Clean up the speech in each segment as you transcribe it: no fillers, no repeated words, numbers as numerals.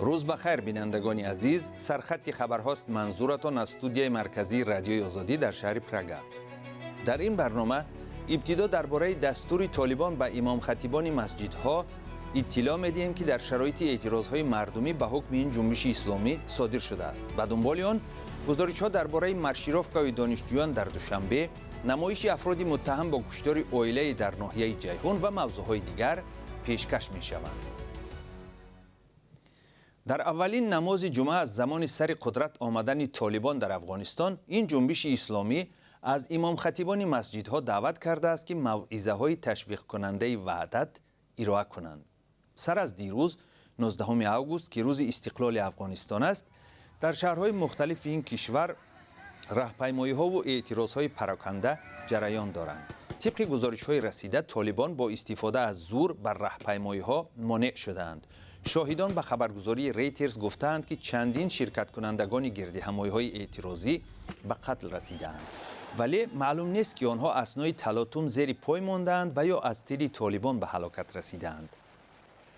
Рӯз ба хайр, бинандагони азиз. Сархатти хабарҳост манзуратон аз студияи марказии Радиои Озодӣ дар шаҳри Прага. Дар ин барнома ибтидо дар бораи дастури Толибон ба имомхатибони масҷидҳо иттилоъ медиҳем, ки дар шароити эътирозҳои мардумӣ ба ҳукми ин ҷунбиши исломӣ содир шудааст. Ба дунболи он гузоришҳо дар бораи маршировкаи донишҷӯён дар Душанбе, намоиши афроди муттаҳам бо куштори оилае дар ноҳияи Ҷайҳун ва мавзӯъҳои дигар пешкаш мешаванд. Дар аввалин намози ҷумъа аз замони сари қудрат омадани Толибон дар Афғонистон, ин ҷунбиши исломӣ аз имомхатибони масҷидҳо даъват кардааст, ки мавъизаҳои ташвиқкунандаи ваҳдат ироа кунанд. Сар аз дирӯз, 19 август, ки рӯзи истиқлоли Афғонистон аст, дар шаҳрҳои мухталифи ин кишвар раҳпаймоиҳову эътирозҳои пароканда ҷараён доранд. Тибқи гузоришҳои расида, Толибон бо истифода аз зур бар раҳпаймоиҳо монеъ шудаанд. Шоҳидон ба хабаргузории Рейтерс гуфтаанд, ки чандин ширкаткунандагони гирдиҳамоиҳои эътирозӣ ба қатл расидаанд, вале маълум нест, ки онҳо аснои талотум зери пой мондаанд ва ё аз тири Толибон ба ҳалокат расидаанд.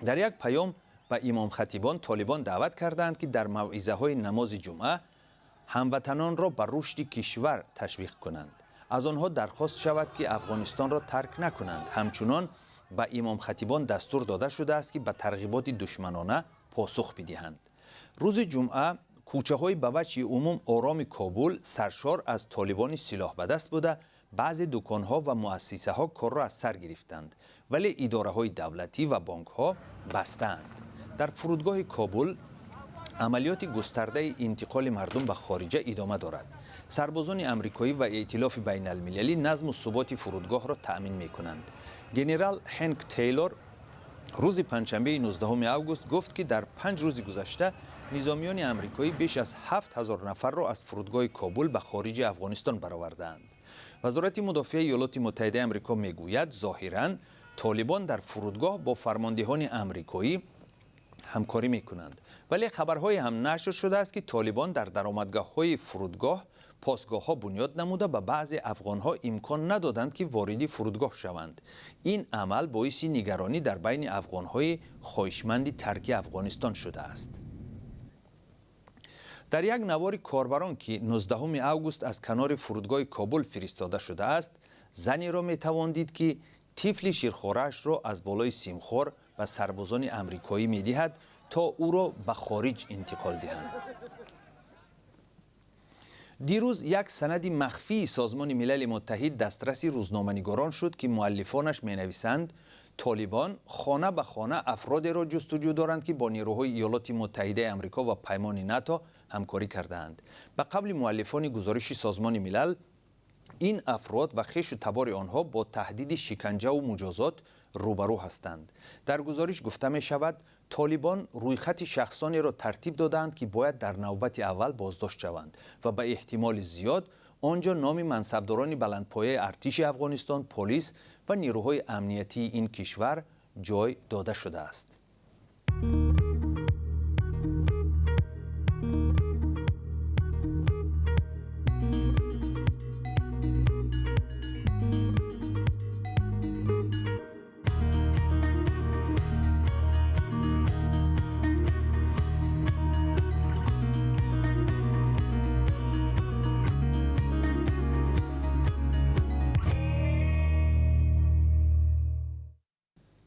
Дар як паём ба имомхатибон Толибон даъват кардаанд, ки дар мавъизаҳои намози ҷумъа ҳамватанонро ба рушди кишвар ташвиқ кунанд. Аз онҳо дархост шавад, ки Афғонистонро тарк накунанд. Ҳамчунон ба имомхатибон дастур дода шудааст, ки ба тарғиботи душманона посух бидиҳанд. Рӯзи ҷумъа кӯчаҳои ба ваҷҳи умум ороми Кобул саршор аз толибони силоҳбадаст буда, баъзе дуконҳо ва муассисаҳо корро аз сар гирифтанд, вале идораҳои давлатӣ ва бонкҳо бастаанд. Дар фурудгоҳи Кобул амалиёти густардаи интиқоли мардум ба хориҷа идома дорад. Сарбозони амрикоӣ ва эътилофи байналмилалӣ назму суботи фурудгоҳро таъмин мекунанд. Генерал Ҳенк Тейлор рӯзи панҷшанбеи 19 август гуфт, ки дар 5 рӯзи гузашта низомиёни амрикоӣ беш аз 7000 нафарро аз фурудгоҳи Кобул ба хориҷи Афғонистон баровардаанд. Вазорати мудофиаи Иёлоти Муттаҳидаи Амрико мегӯяд, зоҳиран Толибон дар фурудгоҳ бо фармондеҳони амрикоӣ ҳамкорӣ мекунанд, вале хабарҳое ҳам нашр шудааст, ки Толибон дар даромадгоҳҳои фурудгоҳ посгоҳҳо бунёд намуда, ба баъзе афғонҳо имкон надоданд, ки вориди фурудгоҳ шаванд. Ин амал боиси нигаронӣ дар байни афғонҳои хоҳишманди тарки Афғонистон шудааст. Дар як навори корбарон, ки 19 август аз канори фурудгоҳи Кобул фиристода шудааст, занеро метавон дид, ки тифли ширхораашро аз болои симхор ба сарбозони амрикоӣ медиҳад, то ӯро ба хориҷ интиқол диҳанд. Дирӯз як санади махфии Созмони Милали Муттаҳид дастраси рӯзноманигорон шуд, ки муаллифонаш менависанд, Толибон хона ба хона афродеро ҷустуҷӯ доранд, ки бо нерӯҳои Иёлоти Муттаҳидаи Амрико ва паймони НАТО ҳамкорӣ кардаанд. Ба қавли муаллифони гузориши Созмони Милал, ин афрод ва хешу табори онҳо бо таҳдиди шиканҷаву муҷозот рӯбарӯ ҳастанд. Дар гузориш гуфта мешавад, Толибон рӯйхати шахсонеро тартиб додаанд, ки бояд дар навбати аввал боздошт шаванд ва ба эҳтимоли зиёд он ҷо номи мансабдорони баландпояи артиши Афғонистон, полис ва нерӯҳои амниятии ин кишвар ҷой дода шудааст.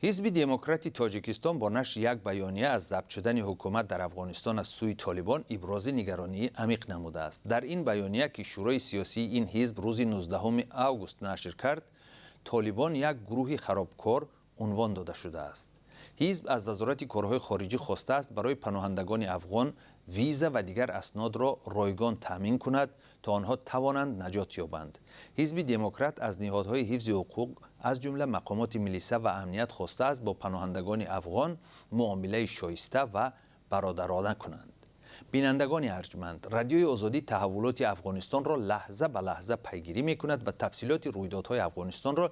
Ҳизби Демократи Тоҷикистон бо нашри як баёния аз забт шудани ҳукумат дар Афғонистон аз сӯи Толибон ибрози нигаронии амиқ намудааст. Дар ин баёния, ки Шӯрои сиёсии ин ҳизб рӯзи 19 август нашр кард, Толибон як гурӯҳи харобкор унвон дода шудааст. Ҳизб аз Вазорати корҳои хориҷӣ хостааст, барои паноҳандагони афғон виза ва дигар аснодро ройгон таъмин кунад, то онҳо тавонанд наҷот ёбанд. Ҳизби Демократ аз ниҳодҳои ҳифзи ҳуқуқ, аз ҷумла мақомоти милиса ва амният хостааст, бо паноҳандагони афғон муомилаи шоиста ва бародарона кунанд. Бинандагони арҷманд, Радиои Озодӣ таҳаввулоти Афғонистонро лаҳза ба лаҳза пайгирӣ мекунад ва тафсилоти рӯйдодҳои Афғонистонро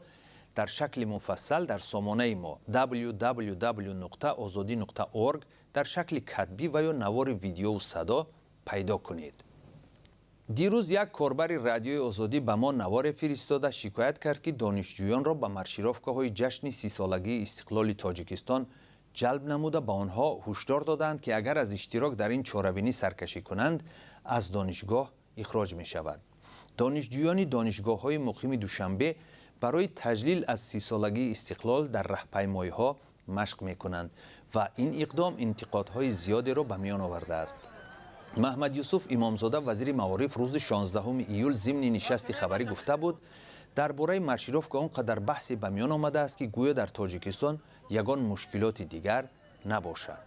дар шакли муфассал дар сомонаи мо www.ozodi.org дар шакли катбӣ ва ё навори видеову садо пайдо кунед. Дирӯз як корбари Радиои Озодӣ ба мо наворе фиристода шикоят кард, ки донишҷӯёнро ба маршировкаҳои ҷашни 30-солагии истиқлоли Тоҷикистон ҷалб намуда ба онҳо ҳушдор доданд, ки агар аз иштирок дар ин чорабинӣ саркашӣ кунанд, аз донишгоҳ ихроҷ мешавад. Донишҷӯёни донишгоҳҳои муқими Душанбе барои таҷлил аз 30-солагии истиқлол дар раҳпаймоиҳо машқ мекунанд ва ин иқдом интиқодҳои зиёдеро ба миён овардааст. Маҳмад Юсуф Имомзода, вазири маориф, рӯзи 16 июл зимни нишасти хабарӣ гуфта буд, дар бораи маршировка он қадар баҳсе ба миён омадааст, ки гӯё дар Тоҷикистон ягон мушкилоти дигар набошад.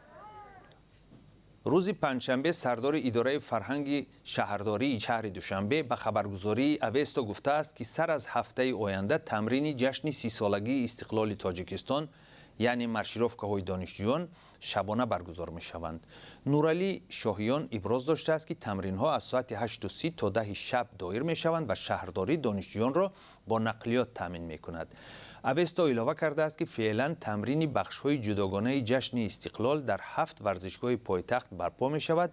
Рӯзи панҷшанбе сардори идораи фарҳанги шаҳрдории шаҳри Душанбе ба хабаргузории Авесто гуфтааст, ки сар аз ҳафтаи оянда тамрини ҷашни 30-солагии истиқлоли Тоҷикистон, яъне маршировкаҳои донишҷӯён, шабона баргузор мешаванд. Нуралӣ Шоҳиён иброз доштааст, ки тамринҳо аз соати 8:30 то 10 шаб доир мешаванд ва шаҳрдорӣ донишҷӯёнро бо нақлиёт таъмин мекунад. Авесто илова кардааст, ки феълан тамрини бахшҳои ҷудогонаи ҷашни истиқлол дар 7 варзишгоҳи пойтахт барпо мешавад,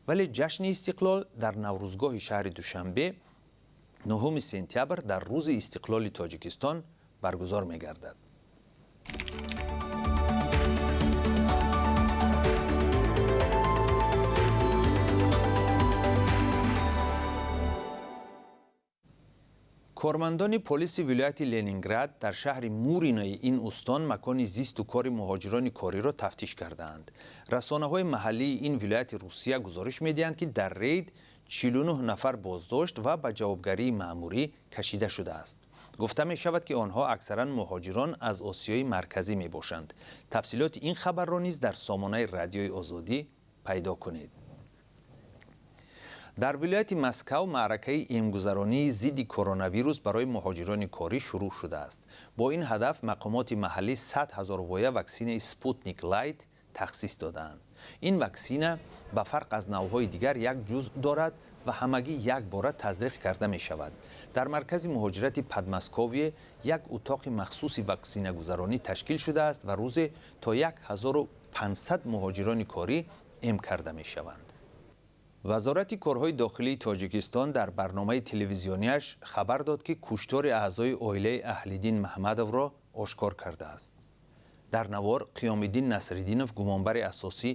вале ҷашни истиқлол дар Наврӯзгоҳи шаҳри Душанбе 9 сентябр дар рӯзи истиқлоли Тоҷикистон баргузор мегардад. Кормандони полиси вилояти Ленинград дар шаҳри Муринои ин устон макони зисту кори муҳоҷирони кориро тафтиш кардаанд. Расонаҳои маҳаллии ин вилояти Русия гузориш медиҳанд, ки дар рейд 49 нафар боздошт ва ба ҷавобгарии маъмурӣ кашида шудааст. Гуфта мешавад, ки онҳо аксаран муҳоҷирон аз Осиёи Марказӣ мебошанд. Тафсилоти ин хабарро низ дар сомонаи Радиои Озодӣ пайдо кунед. Дар вилояти Москав маъракаи эмгузаронии зидди коронавирус барои муҳоҷирони корӣ шурӯъ шудааст. Бо ин ҳадаф мақомоти маҳаллӣ 100 ҳазор воя ваксинаи Спутник Лайт тахсис додаанд. Ин ваксина ба фарқ аз навъҳои дигар як ҷузъ дорад ва ҳамагӣ як бора тазриқ карда мешавад. Дар маркази муҳоҷирати Подмосковье як утоқи махсуси ваксинагузаронӣ ташкил шудааст ва рӯзе то 1500 муҳоҷирони корӣ эм карда мешаванд. Вазорати корҳои дохилии Тоҷикистон дар барномаи телевизионияш хабар дод, ки куштори аъзои оилаи Аҳлиддин Маҳмадовро ошкор кардааст. Дар навор Қиёмиддин Насриддинов, гумонбари асосӣ,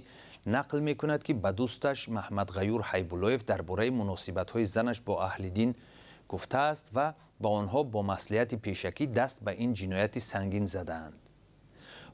нақл мекунад, ки ба дӯсташ Маҳмадғаюр Ҳайбуллоев дар бораи муносибатҳои занаш бо Аҳлиддин гуфтааст ва ба онҳо бо маслиҳати пешакӣ даст ба ин ҷинояти сангин задаанд.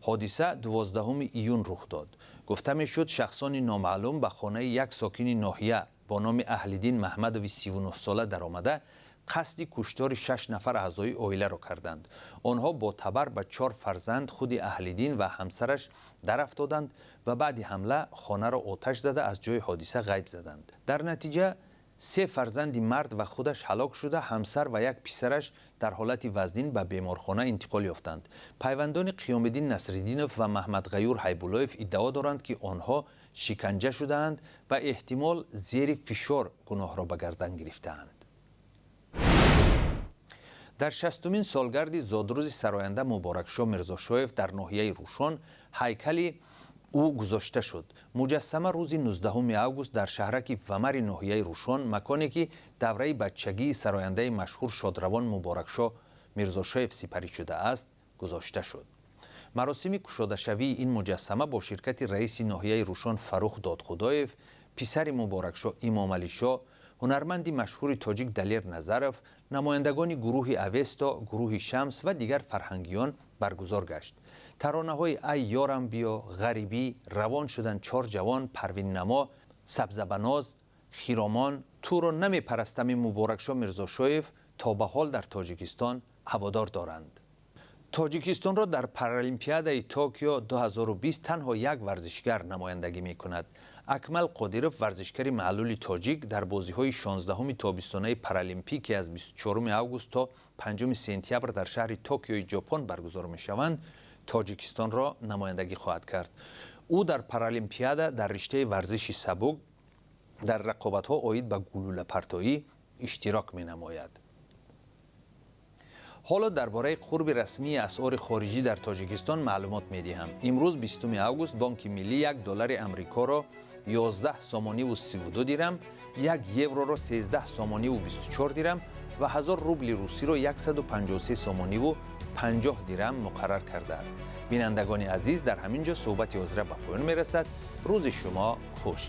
Ҳодиса 12 июн рух дод. Гуфта мешуд, шахсони номаълум ба хонаи як сокини ноҳия бо номи Аҳлиддин Маҳмадови 39-сола даромада қасди куштори 6 нафар аъзои оиларо карданд. Онҳо бо табар ба 4 фарзанд, худи Аҳлиддин ва ҳамсараш дарафтоданд ва баъди ҳамла хонаро оташ зада аз ҷои ҳодиса ғайб заданд. Дар натиҷа 3 фарзанди мард ва худаш ҳалок шуда, ҳамсар ва як писараш дар ҳолати вазнин ба беморхона интиқол ёфтанд. Пайвандони Қиёмиддин Насриддинов ва Маҳмадғаюр Ҳайбуллоев иддао доранд, ки онҳо шиканҷа шудаанд ва эҳтимол зери фишор гуноҳро ба гардан гирифтаанд. Дар 60-умин солгарди зодрӯзи сароянда Муборакшоҳ Мирзошоев дар ноҳияи Рӯшон ҳайкали ӯ гузошта шуд. Муҷассама рӯзи 19 август дар шаҳраки Вамари ноҳияи Рӯшон, маконе ки давраи бачагии сарояндаи машҳур шодравон Муборакшоҳ Мирзошоев сипарӣ шудааст, гузошта шуд. Маросими кушодашавии ин муҷассама бо ширкати раиси ноҳияи Рӯшон Фаррух Додхудоев, писари Муборакшоҳ Имомалишоҳ, ҳунарманди машҳури тоҷик Далер Назаров, намояндагони гурӯҳи Авесто, гурӯҳи Шамс ва дигар фарҳангиён баргузор гашт. Таронаҳои «Ай ёрам биё», «Ғарибӣ», «Равон шудан чор ҷавон», «Парвиннамо», «Сабзабаноз», «Хиромон», «Туро намепарастами» Муборакшоҳ Мирзошоев то ба ҳол дар Тоҷикистон ҳаводор доранд. Тоҷикистонро дар Паралимпиадаи Токио 2020 танҳо як варзишгар намояндагӣ мекунад. Акмал Қодиров, варзишгари маълули тоҷик, дар бозиҳои 16-уми тобистонаи паралимпӣ, ки аз 24 август то 5 сентябр дар шаҳри Токиои Ҷопон баргузор мешаванд, Тоҷикистонро намояндагӣ хоҳад кард. Ӯ дар паралимпиада дар риштаи варзиши сабук дар рақобатҳо оид ба гулӯлапартоӣ иштирок менамояд. Ҳоло дар бораи қурби расмии асъори хориҷӣ дар Тоҷикистон маълумот медиҳам. Имрӯз 20 август Бонки Миллӣ 1 доллари Амрикоро 11 сомониву 32 дирам, 1 евроро 13 сомониву 24 дирам, Ва 1000 рубли русиро 153 сомониву 50 дирам муқаррар кардааст. Бинандагони азиз, дар ҳамин ҷо суҳбати ҳозира ба поён мерасад. Рӯзи шумо хуш.